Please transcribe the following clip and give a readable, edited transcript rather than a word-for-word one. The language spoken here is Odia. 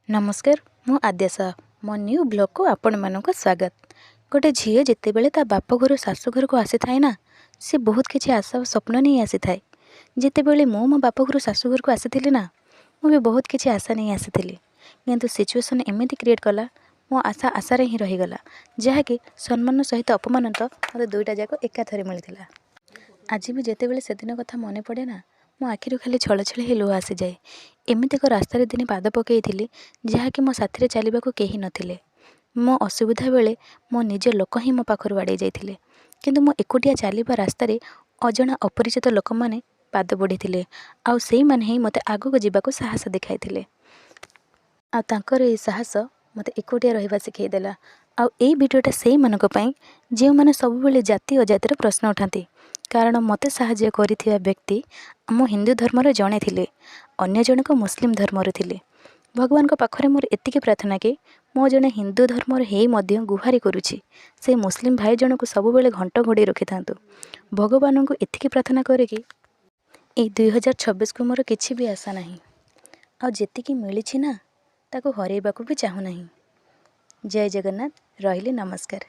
ନମସ୍କାର, ମୁଁ ଆଦ୍ୟାଶା। ମୋ ନ୍ୟୁ ବ୍ଲଗ୍କୁ ଆପଣମାନଙ୍କୁ ସ୍ୱାଗତ। ଗୋଟେ ଝିଅ ଯେତେବେଳେ ତା ବାପ ଘରୁ ଶାଶୁ ଘରକୁ ଆସିଥାଏ ନା, ସେ ବହୁତ କିଛି ଆଶା ଓ ସ୍ୱପ୍ନ ନେଇ ଆସିଥାଏ। ଯେତେବେଳେ ମୁଁ ମୋ ବାପ ଘରୁ ଶାଶୁଘରକୁ ଆସିଥିଲି ନା, ମୁଁ ବି ବହୁତ କିଛି ଆଶା ନେଇ ଆସିଥିଲି। କିନ୍ତୁ ସିଚୁଏସନ୍ ଏମିତି କ୍ରିଏଟ୍ କଲା, ମୋ ଆଶା ଆଶାରେ ହିଁ ରହିଗଲା, ଯାହାକି ସମ୍ମାନ ସହିତ ଅପମାନ ତ ମୋତେ ଦୁଇଟା ଯାକ ଏକାଥରେ ମିଳିଥିଲା। ଆଜି ବି ଯେତେବେଳେ ସେଦିନ କଥା ମନେ ପଡ଼େ ନା, ମୋ ଆଖିରୁ ଖାଲି ଛଳ ଛଳ ହେଇ ଲୁହ ଆସିଯାଏ। ଏମିତି ଏକ ରାସ୍ତାରେ ଦିନେ ପାଦ ପକାଇଥିଲି, ଯାହାକି ମୋ ସାଥିରେ ଚାଲିବାକୁ କେହି ନଥିଲେ। ମୋ ଅସୁବିଧା ବେଳେ ମୋ ନିଜ ଲୋକ ହିଁ ମୋ ପାଖରୁ ଆଡ଼େଇ ଯାଇଥିଲେ। କିନ୍ତୁ ମୁଁ ଏକୁଟିଆ ଚାଲିବା ରାସ୍ତାରେ ଅଜଣା ଅପରିଚିତ ଲୋକମାନେ ପାଦ ବଢ଼ିଥିଲେ, ଆଉ ସେଇମାନେ ହିଁ ମୋତେ ଆଗକୁ ଯିବାକୁ ସାହସ ଦେଖାଇଥିଲେ। ଆଉ ତାଙ୍କର ଏଇ ସାହସ ମୋତେ ଏକୁଟିଆ ରହିବା ଶିଖେଇ ଦେଲା। ଆଉ ଏଇ ଭିଡ଼ିଓଟା ସେଇମାନଙ୍କ ପାଇଁ, ଯେଉଁମାନେ ସବୁବେଳେ ଜାତି ଅଜାତିର ପ୍ରଶ୍ନ ଉଠାନ୍ତି। କାରଣ ମୋତେ ସାହାଯ୍ୟ କରିଥିବା ବ୍ୟକ୍ତି ଆମ ହିନ୍ଦୁ ଧର୍ମର ଜଣେ ଥିଲେ, ଅନ୍ୟ ଜଣକ ମୁସଲିମ ଧର୍ମର ଥିଲେ। ଭଗବାନଙ୍କ ପାଖରେ ମୋର ଏତିକି ପ୍ରାର୍ଥନା କି ମୁଁ ଜଣେ ହିନ୍ଦୁ ଧର୍ମର ହେଇ ମଧ୍ୟ ଗୁହାରି କରୁଛି, ସେ ମୁସଲିମ ଭାଇ ଜଣକୁ ସବୁବେଳେ ଘଣ୍ଟ ଘୋଡ଼େଇ ରଖିଥାନ୍ତୁ। ଭଗବାନଙ୍କୁ ଏତିକି ପ୍ରାର୍ଥନା କରେ କି ଏଇ 2026କୁ ମୋର କିଛି ବି ଆଶା ନାହିଁ, ଆଉ ଯେତିକି ମିଳିଛି ନା, ତାକୁ ହରେଇବାକୁ ବି ଚାହୁଁନାହିଁ। ଜୟ ଜଗନ୍ନାଥ। ରହିଲି, ନମସ୍କାର।